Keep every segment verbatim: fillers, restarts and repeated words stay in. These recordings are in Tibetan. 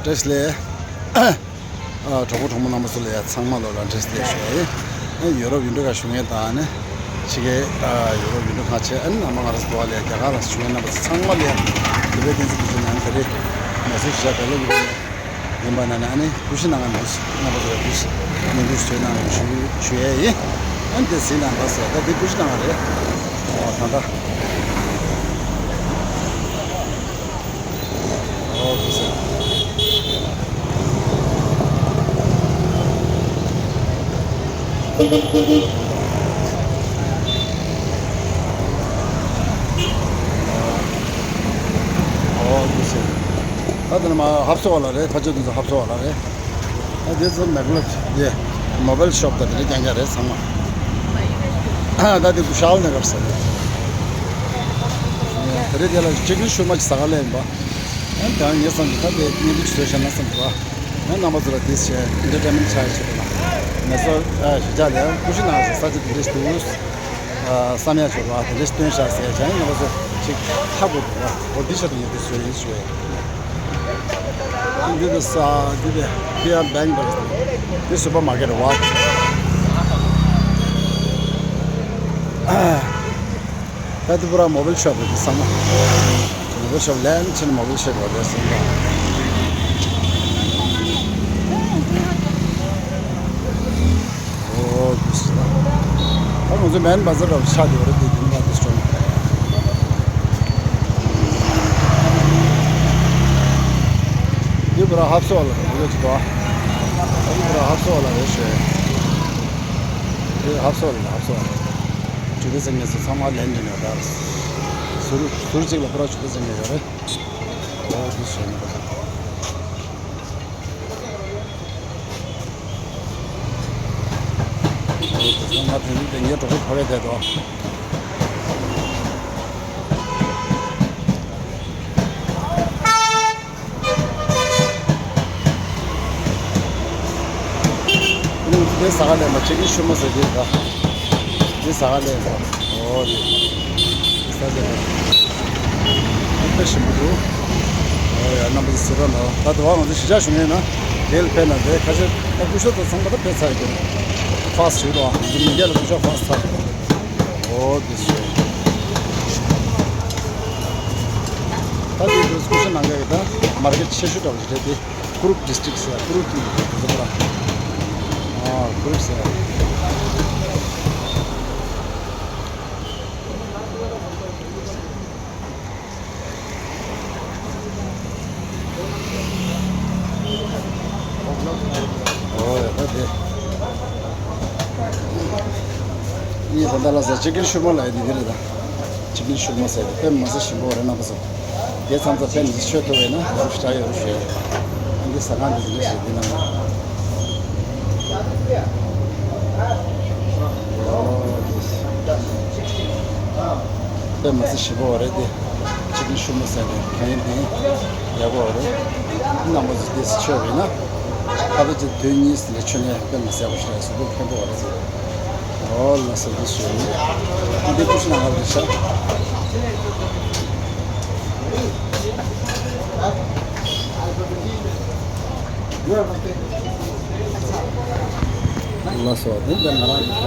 བཀྲ་ཤིས་བདེ་ལེགས། ཨ། གྲོགས་པོ་གྲོགས་མོ་རྣམ་པ་ཚོ་ལ་ཡ་ཚང་མ་ལོ་ལ་བཀྲ་ཤིས་བདེ་ལེགས་ཞུ་ཡ་ཡིན། ཨ། ཡུ་རོབ་ཡུལ་གྲུ་ཁག་བཞུགས་མཁན་དང་ནི་ཕྱི་རྒྱལ། ཨ། ཡུ་རོབ་ཡུལ་གྲུ་ཁག་བྱས། ཨ་ནི་རྣམ་པ་ང་རང་ཚོ་ལ་ཡ་རྒྱ་གར་ལ་བཞུགས་མཁན་རྣམ་པ་ཚོ་ཚང་མ་ལ་ཡ་དེ་བས་བསྟན་འཛིན་སྐུ་ཕྲེང་ནང་དེ་རེད། ངལ་གསོ་ཞུ་བྱ་བེ་ལོ་ཡིན་པ་ནི་ཨ་ནི་སྐུ་ཞབས་ནང་ང་མི་རྣམ་པ་ཚོ་ལ་འདུག་རྣམ་པ་ཚོ་ལ་འདུག་ཉིན་འདུག་བཟོས་གནང་རོགས་ཞུ་ཞུ་ཡ་ཡིན། ཨ་ནི་དེ་ཟིན་ནང་ད་ཟེར་ད་དེ་སྐུ་ཞབས་ནང་ང་རེད། ཨོ་ད་ད། ཨོ་དེ་ཟེར། ཨོ་དེ་ཟེར། ད་དེ་ནི་མ་ཧབ་སོ་བ་ལ་རེད། ཕ་ཆོས་དེ་ཚོ་ཧབ་སོ་བ་ལ་རེད། ཨ་དེ་ཚོ་མེག་ལོ་ཡེ་མོ་བལ་ཤོབ་དང་དེ་རིགས་རྐྱང་རྐྱང་རེད་ཚང་མ། ཨ་ད་དེ་གུ་ཤའོ་ནས་རབ་ཟེར། དེ་རིང་དེ་ལ་ཅིག་ཤུར་མ་ཅིག་ཟ་ག་ལེན་པ། ཨ་ད་ངས་བསམ་གྱི་ད་དེ་ཉིན་འདུག་བཟོས་བཞག་ན་བསམ་གྱི་བ། ཨ་རྣམ་པ་ཚོ་ལ་དེ་བྱས་ཨེན་ཊར་ཊེན་མེན་ཊི་ཆགས་ཡ་ཆེད་དུ་ལ། ངས་ཚོ་ཨ་ཞི་ཅག་ལ་ཡང་ཀུ་ཤུ་ནང་ཞིག་ས་ཆ་དེ་འདྲས་འདུག་ཨ་བསམ་ཡ་ཆོག་ར་དེ་འདྲས་སྟོན་བཞག་ཟེར་བྱས་ཨ་རྣམ་པ་ཚོ་ཅིག་ཧ་གོ་འདུག་ར། འོ་འདི་ཆ་དུ་ངས་དེ་བཟོས་ཡིན་ཞུ་ཡ་ཡིན། འདི་དེ་ས་འདི་དེ་པི་ཨེམ་བེང་དང་འདི་སུ་པར་མར་ཀེཊ་རེད་བ། ད་འདི་པུ་ར་མོ་བལ་ཤོབ་རེད་འདི་ཚང་མ། མོ་བལ་ཤོབ་ལན་ཆེན་མོ་བལ་ཤོབ་རེད་ཟེར་ན། ཨོ་དེ་སུ་ད། ད་ང་ཚོ་མེན་བ་ཛར་ར་ཆགས་བསྡད་པ་རེད་དེ་དེ་ནི་ད་དེ་སུ། འདི་པུ་ར་ཧབ་སོ་ལ་རེད་འདི་ལ་ཅི་ད། འདི་པུ་ར་ཧབ་སོ་ལ་རེད་ཞེས། འདི་ཧབ་སོ་ལ་ཧབ་སོ་ལ། ཇུ་ཏེ་ཟེར་མཁན་ཚོ་ཚང་མ་ལན་འདི་ནས་ད། ཟུར་ཟུར་གཅིག་ལ་པུ་ར་ཇུ་ཏེ་ཟེར་མཁན་ཡོད་རེད། ཨོ་དེ་སུ་ནི་ད། ང་དེ་རིང་དེ་ངའི་གྲོགས་པོ་ཕ་གི་བསྡད་དོ། དེ་ཟ་ག་ལེན་པ་ཅི་ཀིན་ཤུར་མ་ཟེར་དེ་ད། དེ་ཟ་ག་ལེན་པ། ཨོ་དེ། དེ་ཟ་ལེན་པ། དཔེ་ཞིམ་པོ་འདུག་ཨོ་ཡ་རྣམ་པ་ཚོ་ཟེར་རོགས་གནང་། ད་དུ་བ་ང་ཚོ་གཞིས་ཆགས་བཞུགས་མཁན་ན་དེ་ལ་ཕེབས་ན་དེ་ཁ་ཤས་ད་སྐུ་ཞབས་ཚོ་ཚང་མ་ད་ཕེབས་ཚར་ཡོད་ཀྱི་རེད། ཕ་སི་ཊི་ཞུ་རོགས་ཨ། ང་ཚོ་མི་སྐྱ་ལ་སྐུ་ཞབས་ཕ་སི་ཊི་ཚར་ཡོད། ཨོ་དེ་ཞུ། ད་དེ་དུས་སྐུ་ཞབས་ནང་གི་ད་མར་ཀེཊ་ཆེ་ཤོས་འདྲ་བོ་ཞིག་རེད་དེ། ཀུ་རུག་ཌི་སི་ཊིག་ཟེར། ཀུ་རུག་ཌི་སི་ཊིག་ཟེར་བ། ཨ་ཀུ་རུག་ཟེར། ཨོ་ཡ་ད་དེ། ངས་ད་ལྟ་ལ་ཟ་ཅི་ཀིན་ཤུར་མ་ལ་ཡ་འདི་འདི་རེད་ད། ཅི་ཀིན་ཤུར་མ་ཟེར་དེ་དཔེ་མི་སྲིད་ཞིམ་པོ་རེད་རྣམ་པ་ཚོ། དེ་མཚམས་ཚོ་ཕན་ཞིག་ཤོད་ཐུབ་པས་ན་ཡག་པོ་ཞེ་དྲག་ཡོད་རེད་ཞུ་ཡ་ཡིན། ཨ་འདི་ཟ་ཁང་འདི་ཚོ་འདི་ཞིག་འདི་ནང་། དཔེ་མི་སྲིད་ཞིམ་པོ་རེད་དེ། ཅི་ཀིན་ཤུར་མ་ཟེར་ནས་གན་འདི་ཡག་པོ་རེད། རྣམ་པ་ཚོ་འདི་ཞིག་མཆོད་རེད་ན། ཁ་པར་གྱི་དོན་གཉིས་ལས་མཆོད་ནས་དཔེ་མི་སྲིད་ཡག་པོ་ཞིག་རེད། གཟུགས་པོ་ཕན་པོ་རེད་ཟེར། ཨོ་ལ་སོ་འདི་ཞུ་ཡིན། འདི་ཀུ་ཤུ་ནང་ལ་རེད་ཤག་ལགས་སོ། དེ་འདྲ་ང་རང་གི་ཁ་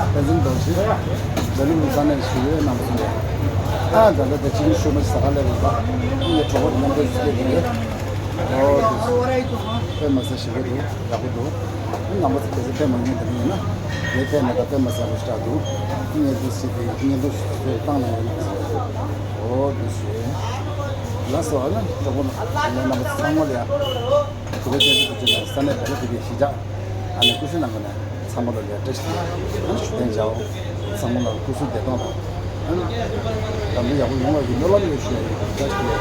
དཔེ་མཚོན་རྡོ་རྗེ་འདི་ལུགས་ས་གནས་ཞུ་ཡོད་རྣམ་གསུམ་རེད། ཨ་ད་ལྟ་དེ་ཅི་ནས་ཤུ་མ་ཟ་ག་ལས་རེད་པ། ངའི་གྲོགས་པོ་རྣམ་པས་སྐད་དེ་རེད། ཨོ་དེ་དཔེ་མི་སྲིད་ཞིམ་པོ་འདུག་ཡག་པོ་འདུག་རྣམ་པ་ཚོ་གལ་སྲིད་ཕེབས་མ་མྱོང་དེ་འདྲ་ཡིན་ན། ངས་ཕེབས་ན་ད་དཔེ་མི་སྲིད་ཡག་པོ་ཞིག་འདུག་བརྙན་ཐུང་ཞིག་དེ་བརྙན་ཐུང་ཞིག་བཟོས་བཏང་ན་ཡང་ན་ཟེར། ཨོ་དེ་ཞེས། ལགས་སོ། ཨ་ནི་གྲོགས་པོ་རྣམ་པ་ཚང་མ་ལ་ཡ། གུ་གེ་ཏན་ཏན་དུ་བྱས་ནས་ས་གནས་བོད་པ་དེ་གའི་གཞིས་ཆགས་ཨ་ནི་ཀུ་ཤུ་ནང་གི་ནས་ཚང་མ་ལ་ལས་བཀྲ་ཤིས་བདེ་ལེགས་ཨ་ནི་ཞུ་གཏན་འཇགས། ཚང་མ་ལ་སྐུ་གཟུགས་བདེ་ཐང་དང་ཨ་ནི་ལམ་འགྲོ་ཡག་པོ་ཡོང་བ་གི་སྨོན་ལམ་ཡོད་ཞུ་ཡ་ཡིན། བཀྲ་ཤིས་བདེ་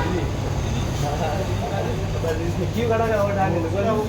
ལེགས།